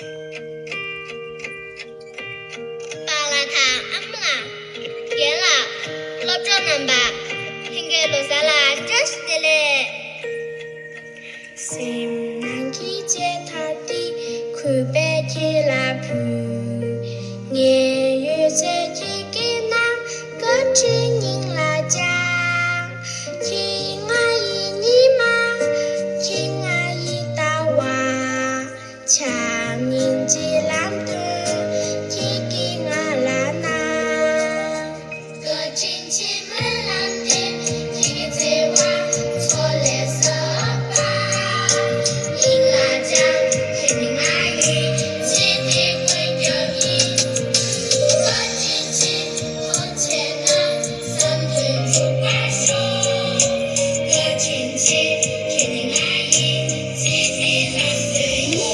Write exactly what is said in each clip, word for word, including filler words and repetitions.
པཱ་ལགས་དང་ཨ་མ་ལགས། རྒན་ལགས། སློབ་གྲོགས་རྣམ་པ། ལྷན་རྒྱས་ལོ་གསར་ལ་བཀྲ་ཤིས་བདེ་ལེགས། སེམས་ནང་གི་བྱེད་ཐབས་འདི་གུས་པས་ཁྱེད་ལ་ཕུལ། ངའི་ཡོད་ཚད་ཁྱེད་ཀྱི་ནང་། བཀའ་དྲིན་སྙིང་ལ་བཅངས། ཁྱེད་ང་ཡི་ཉི་མ། ཁྱེད་ང་ཡི་ཟླ་བ། ཆ་སྙིང་རྗེ་ལམ་སྟོན་ཁྱེད་ཀྱིས་ང་ལ་གནང་། བཀའ་དྲིན་ཆེ། སྨོན་ལམ་འདེབས་ཁྱེད་ཀྱི་བརྩེ་བ་མཚོ་ལས་བཟང་བ། སྙིང་ལ་བཅངས་ཁྱེད་ནི་ང་ཡི་ཚེ་འདིའི་ཀུན་ཁྱབ་ཡིན། བཀའ་དྲིན་ཆེ། ཐུགས་རྗེ་གནང་། བསམ་དོན་འགྲུབ་པར་ཤོག་བཀའ་དྲིན་ཆེ། ཁྱེད་ནི་ང་ཡི་ཚེ་འདིའི་ལམ་སྟོན་ཡིན།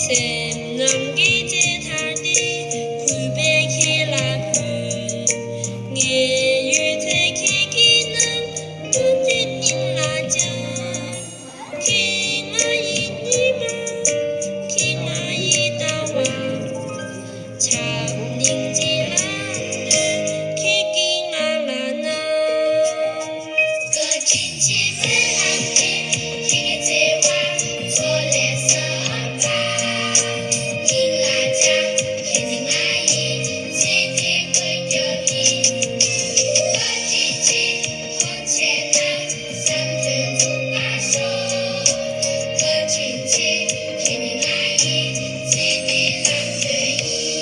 སེམས་ནང་གི་བརྗེད་ཐག་འདི་གུས་པས་ཁྱེད་ལ་ཕུལ། ངའི་ཡོད་ཚད་ཁྱེད་ཀྱིས་གནང་། བཀའ་དྲིན་སྙིང་ལ་བཅངས། ཁྱེད་ང་ཡི་ཉི་མ། ཁྱེད་ང་ཡི་ཟླ་བ། ཆ་སྙིང་རྗེ་ལམ་སྟོན་ཁྱེད་ཀྱིས་ང་ལ་གནང་། བཀའ་དྲིན་ཆེ། སྨོན་ལམ་འདེབས་ཁྱེད་ཀྱི་བརྩེ་བ་མཚོ་ལས་བཟང་བ། སྙིང་ལ་བཅངས་ཁྱེད་ནི་ང་ཡི་ཚེ་འདིའི་ཀུན་ཁྱབ་ཡིན། བཀའ་དྲིན་ཆེ། ཐུགས་རྗེ་གནང་། བསམ་དོན་འགྲུབ་པར་ཤོག་བཀའ་དྲིན་ཆེ། ཁྱེད་ནི་ང་ཡི་ཚེ་འདིའི་ལམ་སྟོན་ཡིན།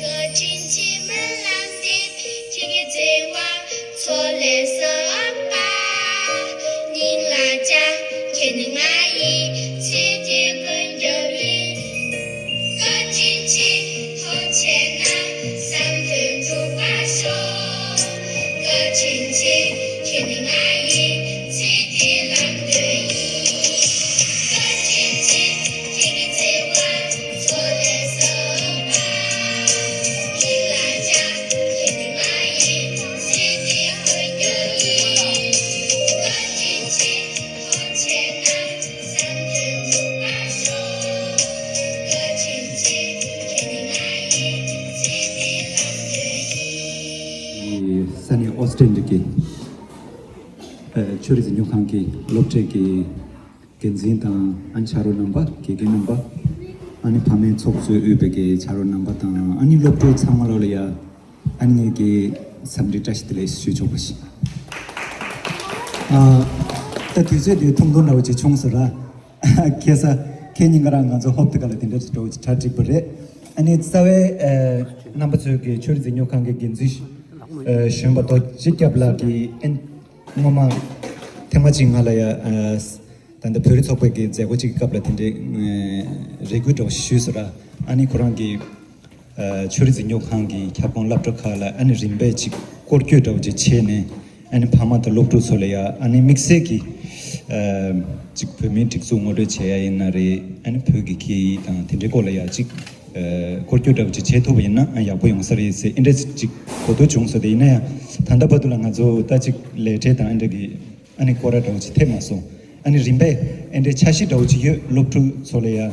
བཀའ་དྲིན་ཆེ། སྨོན་ལམ་འདེབས་ཁྱེད་ཀྱི་བརྩེ་བ་མཚོ་ལས་བཟང་བ། སྙིང་ལ་བཅངས་ཁྱེད་ནི་ང་ཡི་ཚེ་འདིའི་ཀུན་ཁྱབ་ཡིན། བཀའ་དྲིན་ཆེ། ཐུགས་རྗེ་གནང་། བསམ་དོན་འགྲུབ་པར་ཤོག་བཀའ་དྲིན་ཆེ། ཁྱེད་ནི་ང་ཡི་ཚེ་འདིའི་ལམ་སྟོན་ཡིན། བཀའ་དྲིན་ཆེ། ཁྱེད་ཀྱི་བརྩེ་བ་མཚོ་ལས་བཟང་བ། སྙིང་ལ་བཅངས་ཁྱེད་ནི་ང་ཡི་ཚེ་འདིའི་ཀུན་ཁྱབ་ཡིན། བཀའ་དྲིན་ཆེ། ཐུགས་རྗེ་གནང་། བསམ་དོན་འགྲུབ་པར་ཤོག་བཀའ་དྲིན་ཆེ། ཁྱེད་ནི་ང་ཡི་ཚེ་འདིའི་ལམ་སྟོན་ཡིན། ས་གནས་ཨོ་སི་ཊན་གྱི་ཨ་ཆོས་རིག་འཛིན་སྐྱོང་ཁང་གི་སློབ་གྲྭའི་གི་འགན་འཛིན་དང་། ཨ་ནི་ཆ་རོགས་རྣམ་པ། དགེ་རྒན་རྣམ་པ། ཨ་ནི་ཕ་མའི་ཚོགས་གཙོས་དབུས་པའི་གི་ཆ་རོགས་རྣམ་པ་དང་། ཨ་ནི་སློབ་ཕྲུག་ཚང་མ་ལོ་ལ་ཡ། ཨ་ནི་ངེད་ཀྱི་འཚམས་འདྲི་བཀྲ་ཤིས་བདེ་ལེགས་ཞུ་ཆོག་པ་ཞིག་ཨ། ད་དུས་ཚོད་དེ་ཐུང་ཐུང་འདྲ་བོ་ཅིག་བྱུང་སོང་ར། ཁ་སང་ཁ་ཉིན་ཀ་རང་ང་ཚོ་ཧོབ་ཏེ་ཀ་ལ་དེ་འདྲ་ཅིག་འདྲ་བོ་ཅིག་གྲ་སྒྲིག་པ་རེད། ཨ་ནི་རྩ་བའི་ཨ་རྣམ་པ་ཚོའི་གི་ཆོས་རིག་འཛིན་སྐྱོང་ཁང་གི་འགན་འཛིན་ཨ་གཞོན་པ་རྡོ་རྗེ་སྐྱབས་ལགས་ཀྱིས་ཨ་ནི་སྔོན་མ་ཐེངས་མ་གཅིག་ང་ལ་ཡ་ཨ། ད་ལྟ་བོད་རིགས་ཚོགས་པའི་གི་མཛད་སྒོ་གཅིག་གི་སྐབས་ལ་དེ་འདྲའི་ཨ་རེ་སྐུལ་འདྲ་བོ་ཞུས་སོང་ར། ཨ་ནི་ཁོ་རང་གིས་ཨ་ཆོས་རིག་འཛིན་སྐྱོང་ཁང་གི་ཁྱབ་ཁོངས་སློབ་གྲྭ་ཁག་ལ་ཨ་ནི་རིམ་པས་ཅིག་སྐོར་སྐྱོད་འདྲ་བོ་ཅིག་བྱས་ནས། ཨ་ནི་ཕ་མ་དང་སློབ་ཕྲུག་ཚོ་ལ་ཡ་ཨ་ནི་དམིགས་བསལ་གྱི་ཨ་ཅིག་བོད་མིའི་སྒྲིག་འཛུགས་ངོ་སྤྲོད་བྱེད་ཡ་ཡིན་ན་རེད། ཨ་ནི་བོད་ཀྱི་སྐད་ཡིག་དང་དེ་འདྲའི་སྐོར་ལ་ཡ་ཅིག་ཨ་སྐོར་སྐྱོད་འདྲ་བོ་ཅིག་བྱེད་ཐུབ་པ་ཡིན་ན་ཨ་ཡག་པོ་ཡོང་ས་རེད་ཟེར་ཨེ་འདྲ་ཅིག་གོ་རྟོགས་བྱུང་སོང་། དེ་ཡིན་ན་ཡང་ད་ལྟ་བར་དུ་ལ་ང་ཚོ་ད་ཅིག་ལས་བྲེལ་དང་ཨེ་འདྲ་གི་ཨ་ནི་སྐོར་ར་འདྲ་བོ་ཅིག་ཐེབས་མ་སོང་། ཨ་ནི་རིམ་པས་ཨེ་འདྲའི་འཆར་གཞི་འདྲ་བོ་ཅིག་ཡོད། སློབ་ཕྲུག་ཚོ་ལ་ཡ་ཨ་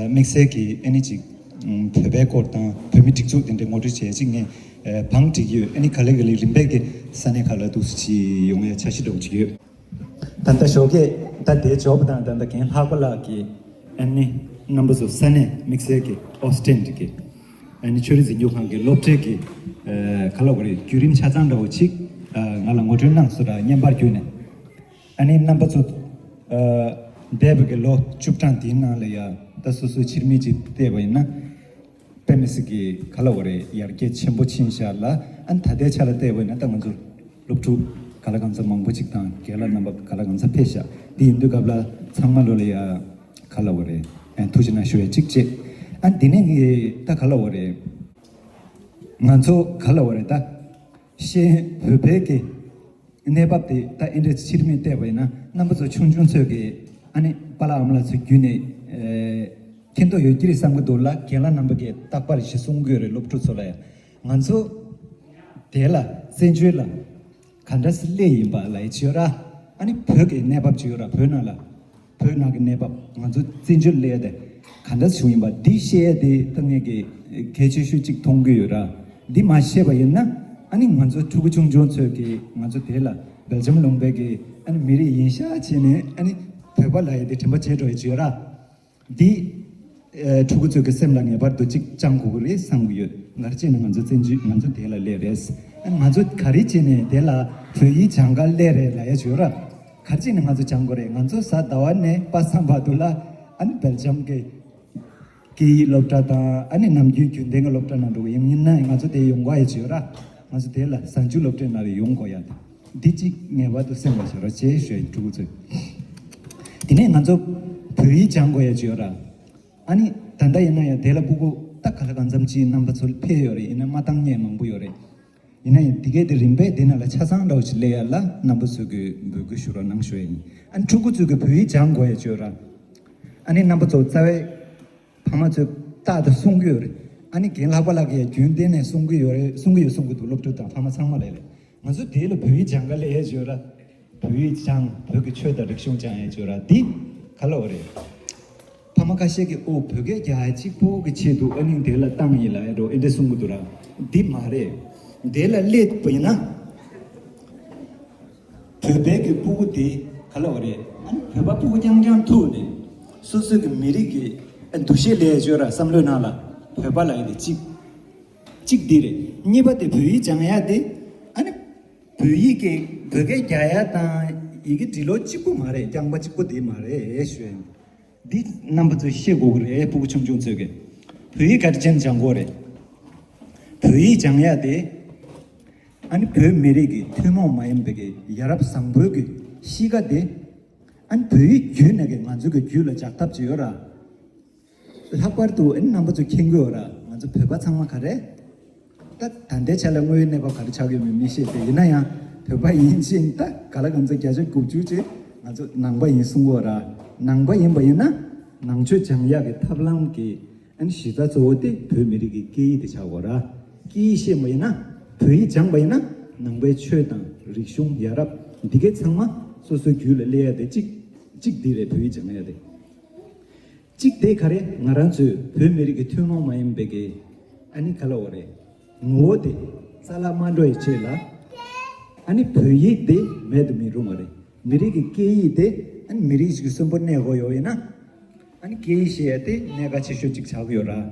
དམིགས་བསལ་གྱི་ཨ་ནི་ཅིག་ཨམ་བོད་པའི་སྐོར་དང་བོད་མི་སྒྲིག་འཛུགས་དེ་འདྲའི་ངོ་སྤྲོད་བྱས་ཅིག་ངས་ཨ་བང་བསྒྲིགས་ཡོད། ཨ་ནི་ག་ལེ་ག་ལེ་རིམ་པས་ཀྱི་ས་གནས་ཁག་ལ་འདུག་སེ་ཅིག་ཡོང་ཡ་འཆར་གཞི་འདྲ་བོ་ཅིག་ཡོད། ད་ལྟ་ཞོགས་ཀས་ད་དེ་འབྱོར་བ་དང་ད་ལྟ་རྒན་ལྷག་པ་ལགས་ཀྱིས་ཨ་ནི་རྣམ་པ་ཚོ་ས་གནས་དམིགས་བསལ་གྱི་ཨོ་སི་ཊན་གྱི་ཨ་ནི་ཆོས་རིག་འཛིན་སྐྱོང་ཁང་གི་སློབ་གྲྭའི་གི་ཨ་ག་ལབ་དགོས་རེད། བརྒྱུད་རིམ་ཆ་ཚང་འདྲ་བོ་ཅིག་ཨ་ང་ལ་ངོ་སྤྲོད་གནང་སོང་ར། བརྙན་པར་བརྒྱུད་ནས། ཨ་ནི་རྣམ་པ་ཚོ་ཨ་འདས་པའི་གི་ལོ་བཅུ་གྲངས་འདིའི་ནང་ལ་ཡ་ད་སོ་སོའི་ཕྱིར་མིག་ཅིག་བལྟས་པ་ཡིན་ན། དཔེ་མི་སྲིད་ཀྱི་ག་ལབ་དགོས་རེད། ཡར་རྒྱས་ཆེན་པོ་ཕྱིན་ཤག་ལ། ཨ་ནི་ད་ལྟའི་ཆ་ལ་བལྟས་པ་ཡིན་ན་ད་ང་ཚོ་སློབ་ཕྲུག་ག་ལ་གང་འཚམ་མང་པོ་ཅིག་དང་རྒན་ལགས་རྣམ་པ་ག་ལ་གང་འཚམ་ཕེབས་ཤག་འདི་ཡིན་དུས་སྐབས་ལ་ཚང་མ་ལོ་ལ་ཡ་ག་ལབ་དགོས་རེད། ཨ་ཐུགས་རྗེ་གནང་ཞུ་ཡ་གཅིག་བྱས། ཨ་འདི་ནས་ཀྱི་ད་ག་ལབ་དགོས་རེད། ང་ཚོ་ག་ལབ་དགོས་རེད། ད་ཤེས་བོད་པའི་གི་གནས་བབ་དེ་ད་ཨེ་འདྲ་ཕྱིར་མིག་བལྟས་པ་ཡིན་ན། རྣམ་པ་ཚོ་ཆུང་ཆུང་ཚོས་ཀྱི་ཨ་ནི་པཱ་ལགས་ཨ་མ་ལགས་ཚོ་བརྒྱུད་ནས་ཨེ་ ཕན་ཐོགས་ཡོད་ཀྱི་རེད་བསམ་གྱི་འདུག་ལ། རྒན་ལགས་རྣམ་པ་གིས་རྟག་པར་ཞིག་གསུང་གི་ཡོད་རེད། སློབ་ཕྲུག་ཚོ་ལ་ཡང་། ང་ཚོ་དེ་ལ་བཙན་བྱོལ་ལ་ག་འདྲ་སེ་སླེབས་ཡིན་པ་ལ་ཡི་བྱོས་ར། ཨ་ནི་བོད་ཀྱི་གནས་བབ་བྱོས་ར། བོད་ནང་ལ་བོད་ནང་གི་གནས་བབ། ང་ཚོ་བཙན་བྱོལ་སླེབས་ཡ་དེ་ག་འདྲ་བྱུང་ཡིན་པ་འདི་ཤེས་ཡ་དེ་ད་ངས་གི་གལ་ཆེ་ཤོས་གཅིག་མཐོང་གི་ཡོད་ར། འདི་མ་ཤེས་པ་ཡིན་ན། ཨ་ནི་ང་ཚོ་ཕྲུ་གུ་ཆུང་ཆུང་ཚོས་གི་ང་ཚོ་དེ་ལ་སྦེལ་ཇམ་ལུང་པའི་གི་ཨ་ནི་མི་རིགས་ཡིན་ཤག་བྱས་ནས། ཨ་ནི་བོད་པ་ལབ་ཡ་དེ་དྲན་པ་བརྗེད་འགྲོ་ཡ་བྱོས་ར། འདི་ཨེ་ཕྲུ་གུ་ཚོའི་གི་སེམས་ལ་ངེས་པར་དུ་གཅིག་བཅང་དགོས་ཀྱི་རེད་བསམ་གྱི་ཡོད། ག་རེ་བྱས་ནས་ང་ཚོ་བཙན་བྱོལ། ང་ཚོ་དེ་ལ་སླེབས་རེད། ཨ་ང་ཚོ་ག་རེ་བྱས་ནས་དེ་ལ་བོད་ཡིག་སྦྱང་ག་སླེབས་རེད་ལབ་ཡ་བྱོས་ར། ག་རེ་བྱས་ནས་ང་ཚོ་སྦྱང་དགོས་རེད། ང་ཚོ་གཟའ་ཟླ་བ་ནས་པ་སངས་བར་དུ་ལ་ཨ་ནི་སྦེལ་ཇམ་གི་སྐད་ཡིག་སློབ་གྲྭ་དང་། ཨ་ནི་ནམ་རྒྱུན་རྒྱུན་ལྡན་གྱི་སློབ་གྲྭ་ནང་འགྲོ་གི་ཡིན་ན་ང་ཚོ་དེ་ཡོང་དགོས་ཡ་བྱོས་ར། ང་ཚོ་དེ་ལ་གཟའ་མཇུག་སློབ་གྲྭའི་ནང་ལ་ཡོང་དགོས་ཡ་དང་། འདི་གཅིག་ངེས་པར་དུ་སེམས་ལ་བཞག་རོགས་བྱེད་ཞུ་ཡ་ཡིན། ཕྲུ་གུ་ཚོས། དེ་ནས་ང་ཚོ་བོད་ཡིག་སྦྱང་དགོས་ཡ་བྱོས་ར། ཨ་ནི་ད་ལྟ་ཡིན་ན་ཡང་དེ་ལ་སྤུ་གུ་ད་ག་ལ་གང་འཚམ་ཅིག་རྣམ་པ་ཚོ་ཕེབས་ཡོད་རེད། ཡིན་ན་མ་བཏང་མཁན་མང་པོ་ཡོད་རེད། ཡིན་ན་ཡང་འདི་གའི་དེ་རིམ་པས་དེ་ནང་ལ་ཆ་ཚང་འདྲ་བོ་ཞིག་སླེབས་ཡ་ལ་རྣམ་པ་ཚོས་གི་འབོད་སྐུལ་ཞུ་རོགས་གནང་ཞུ་ཡ་ཡིན། ཨ་ནི་ཕྲུ་གུ་ཚོས་གི་བོད་ཡིག་སྦྱང་དགོས་ཡ་བྱོས་ར། ཨ་ནི་རྣམ་པ་ཚོ་རྩ་བའི་ཕ་མ་ཚོས་རྟག་ཏུ་གསུང་གི་ཡོད་རེད། ཨ་ནི་རྒན་ལྷག་པ་ལགས་ཀྱིས་རྒྱུན་གཏན་ནས་གསུང་གི་ཡོད་རེད། གསུང་གི་ཡོད་གསུང་གི་འདུག་སློབ་ཕྲུག་དང་ཕ་མ་ཚང་མ་ལ་ལས། ང་ཚོ་དེ་ལ་བོད་ཡིག་སྦྱང་ག་སླེབས་ཡ་བྱོས་ར། བོད་ཡིག་སྦྱང་། བོད་ཀྱི་ཆོས་དང་རིག་གཞུང་སྦྱང་ཡ་བྱོས་ར། འདི་ག་ལ་བ་རེད། ཕ་མ་ཁ་ཤས་ཀྱིས་ཨོ་བོད་སྐད་རྒྱག་ཡ་གཅིག་པོ་གི་ཆེད་དུ་ཨ་ནི་དེ་ལ་བཏང་ཡིན་ལབ་ཡ་འགྲོ་ཨེ་འདྲ་གསུང་གི་འདུག་ར། འདི་མ་རེད། དེ་ལ་སླེབས་པ་ཡིན་ན། བོད་པའི་གི་སྤུ་གུ་དེ་ག་ལ་བ་རེད། ཨ་ནི་བོད་པ་སྤུ་གུ་རྐྱང་རྐྱང་ཐུག་ནས་སོ་སོའི་གི་མི་རིགས་ཀྱི་ཨ་འདུ་ཤེས་སླེབས་བྱོས་ར། བསམ་བློའི་ནང་ལ་བོད་པ་ལབ་ཡ་དེ་གཅིག་གཅིག་འདི་རེད། གཉིས་པ་དེ་བོད་ཡིག་སྦྱང་ཡ་དེ། ཨ་ནི་བོད་ཡིག་གི་བོད་སྐད་རྒྱག་ཡ་དང་ཡི་གེ་འབྲི་ཀློག་གཅིག་པུ་མ་རེད། རྐྱང་པ་གཅིག་པུ་དེ་མ་རེད་ཞུ་ཡ་ཡིན། འདི་རྣམ་པ་ཚོས་ཤེས་དགོས་ཀྱི་རེད། སྤུ་གུ་ཆུང་ཆུང་ཚོས་གི་བོད་ཡིག་ག་རེ་བྱས་ནས་སྦྱང་དགོས་རེད། བོད་ཡིག་སྦྱང་ཡ་དེ་ཨ་ནི་བོད་མི་རིགས་ཀྱི་ཐུན་མོང་མ་ཡིན་པའི་གི་ཡ་རབས་བཟང་པོའི་གི་གཤིས་ཀ་དེ། ཨ་ནི་བོད་ཡིག་བརྒྱུད་ནས་གི་ང་ཚོའི་གི་རྒྱུད་ལ་འཇགས་ཐབས་ཅིག་ཡོད་ར། ལྷག་པར་དུ་ཨ་ནི་རྣམ་པ་ཚོ་མཁྱེན་གྱི་ཡོད་ར། ང་ཚོ་བོད་པ་ཚང་མ་ག་རེ། ད་ད་ལྟའི་ཆ་ལ་དངོས་ཡོད་གནས་བབ་ག་རེ་ཆགས་ཡོད་མེད་མི་ཤེས་ཏེ། ཡིན་ན་ཡང་བོད་པ་ཡིན་ཕྱིན་ད་ག་ལ་གང་ཚ་བརྒྱ་ཆ་དགུ་བཅུ་ཅིག་ང་ཚོ་ནང་པ་ཡིན་གསུང་གི་ཡོད་ར། ནང་པ་ཡིན་པ་ཡིན་ན་ནང་ཆོས་སྦྱང་ཡག་གི་ཐབས་ལམ་གྱི་ཨ་ནི་གཞི་རྩ་གཙོ་བོ་དེ་བོད་མི་རིགས་ཀྱི་སྐད་ཡིག་དེ་ཆགས་ཡོད་ར། སྐད་ཡིག་ཤེས་པ་ཡིན་ན། བོད་ཡིག་སྦྱངས་པ་ཡིན་ན་ནང་པའི་ཆོས་དང་རིག་གཞུང་ཡ་རབས་འདི་གའི་ཚང་མ་སོ་སོའི་རྒྱུད་ལ་སླེབས་ཡ་དེ་གཅིག་གཅིག་འདི་རེད། བོད་ཡིག་སྦྱང་ཡ་དེ། གཅིག་དེ་ག་རེ། ང་རང་ཚོའི་བོད་མི་རིགས་ཀྱི་ཐུན་མོང་མ་ཡིན་པའི་གི་ཨ་ནི་ག་ལ་བ་རེད། ངོ་བོ་དེ་རྩ་བརླག་མ་འགྲོ་ཡི་ཆེད་ལ་ཨ་ནི་བོད་ཡིག་དེ་མེད་དུ་མི་རུང་བ་རེད། མི་རིགས་ཀྱི་སྐད་ཡིག་དེ་ཨ་ནི་མི་རིགས་ཤིག་གསོན་པོ་གནས་དགོས་ཡོད་ཡིན་ན། ཨ་ནི་སྐད་ཡིག་ཤེས་ཡ་དེ་གནད་འགག་ཆེ་ཤོས་གཅིག་ཆགས་ཀྱི་ཡོད་ར།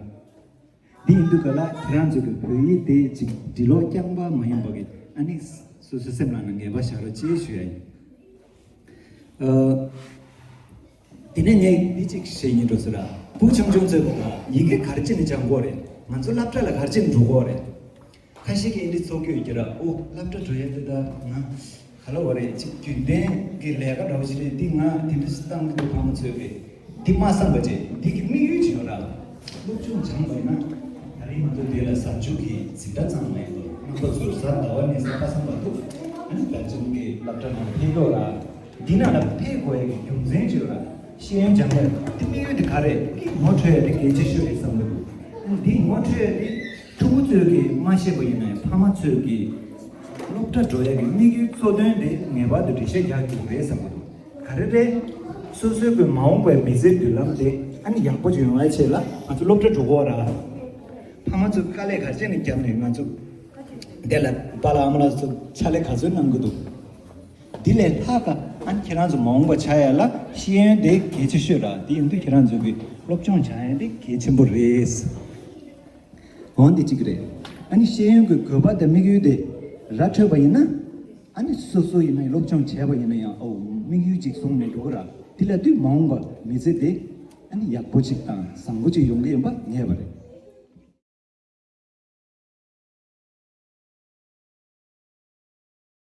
འདི་ཡིན་དུས་ག་ལ་ཁྱེད་རང་ཚོ་གི་བོད་ཡིག་དེ་གཅིག་འབྲི་ཀློག་རྐྱང་པ་མ་ཡིན་པ་གི་ཨ་ནི་སོ་སོའི་སེམས་ནང་ལ་ངེས་པ་བཞག་རོགས་ཅེས་ཞུ་ཡ་ཡིན། ཨ། དེ་ནས་ངས་འདི་གཅིག་བཤད་སྙིང་འདོད་ཟེར་ལ། བུ་ཆུང་ཆུང་ཚོས་ད་ཡི་གེ་ག་རེ་བྱས་ནས་སྦྱང་དགོས་རེད། ང་ཚོ་སློབ་གྲྭ་ལ་ག་རེ་བྱས་ནས་འགྲོ་དགོས་རེད། ཁ་ཤས་ཀྱིས་འདི་ཚོགས་ཀྱི་ཡོད་ཀྱི་ར། ཨོ་སློབ་གྲྭ་འགྲོ་ཡ་དེ་ད་ང་ག་ལ་བ་རེད། ཅིག་རྒྱུན་ལྡན་གྱི་ལས་ཀ་འདྲ་བོ་ཞིག་རེད། འདི་ང་དེ་འདྲ་ཞིག་བཏང་གི་འདུག་ཕ་མ་ཚོས་གི་འདི་མ་བསམ་པ་བྱས། འདི་གི་དམིགས་ཡུལ་ཅིག་ཡོད་ར། སློབ་སྦྱོང་སྦྱངས་པ་ཡིན་ན་ད་རིང་ང་ཚོ་འདི་ལ་གཟའ་མཇུག་གི་འཛིན་གྲྭ་ཙམ་མ་ཡིན་པར་རྣམ་པ་ཚོ་གཟའ་ཟླ་བ་ནས་གཟའ་པ་སངས་བར་དུ་ཨ་ནི་བལ་ཅན་གྱི་སློབ་གྲྭ་ནང་ཕེབས་ཀྱི་ཡོད་ར། འདི་ནང་ལ་ཕེབས་དགོས་ཡ་གི་རྒྱུ་མཚན་ཅིག་ཡོད་ར། ཤེས་ཡོན་སྦྱང་ཡ་དེ་དམིགས་ཡུལ་དེ་ག་རེད། འདི་ངོ་འཕྲོད་ཡ་དེ་གལ་ཆེ་ཤོས་རེད་བསམ་གི་འདུག་འདི་ངོ་འཕྲོད་ཡ་དེ་ཕྲུ་གུ་ཚོས་གི་མ་ཤེས་པ་ཡིན་ན་ཡང་ཕ་མ་ཚོས་གི་སློབ་གྲྭ་འགྲོ་ཡ་གི་དམིགས་ཡུལ་གཙོ་དོན་དེ་ངེས་པར་དུ་འགྲེལ་བཤད་རྒྱག་རྒྱུ་རེད་བསམ་གི་འདུག་ག་རེ་རེད། སོ་སོའི་གི་མ་འོངས་པའི་མི་ཚེའི་མདུན་ལམ་དེ་ཨ་ནི་ཡག་པོ་ཅིག་ཡོང་བའི་ཆེད་ལ་ང་ཚོ་སློབ་གྲྭ་འགྲོ་དགོས་ར། ཕ་མ་ཚོས་དཀའ་ལས་ག་རེ་བྱས་ནས་བརྒྱབ་ནས་ང་ཚོ་འདི་ལ་པཱ་ལགས་ཨ་མ་ལགས་ཚོ་ཕྱག་ལས་ག་ཚོད་གནང་གི་འདུག་འདི་ལས་ལྷག་ག་ཨ་ནི་ཁྱེད་རང་ཚོ་མ་འོངས་པ་ཆགས་ཡ་ལ་ཤེས་ཡོན་དེ་གལ་ཆེ་ཤོས་ར། དེ་ཡིན་དུས་ཁྱེད་རང་ཚོ་གི་སློབ་སྦྱོང་བྱ་ཡ་དེ་གལ་ཆེན་པོ་རེད། འོ་འདི་གཅིག་རེད། ཨ་ནི་ཤེས་ཡོན་གྱི་དགོས་པ་དང་དམིགས་ཡུལ་དེ་ར་འཕྲོད་པ་ཡིན་ན། ཨ་ནི་སོ་སོ་ཡིན་ན་སློབ་སྦྱོང་བྱས་པ་ཡིན་ན་ཡང་ཨོ་དམིགས་ཡུལ་གཅིག་བཟུང་ནས་འགྲོ་གི་ར། དེ་ལ་དུས་མ་འོངས་པ་མི་ཚེ་དེ་ཨ་ནི་ཡག་པོ་གཅིག་དང་བཟང་པོ་གཅིག་ཡོང་གི་ཡིན་པ་ངེས་པ་རེད།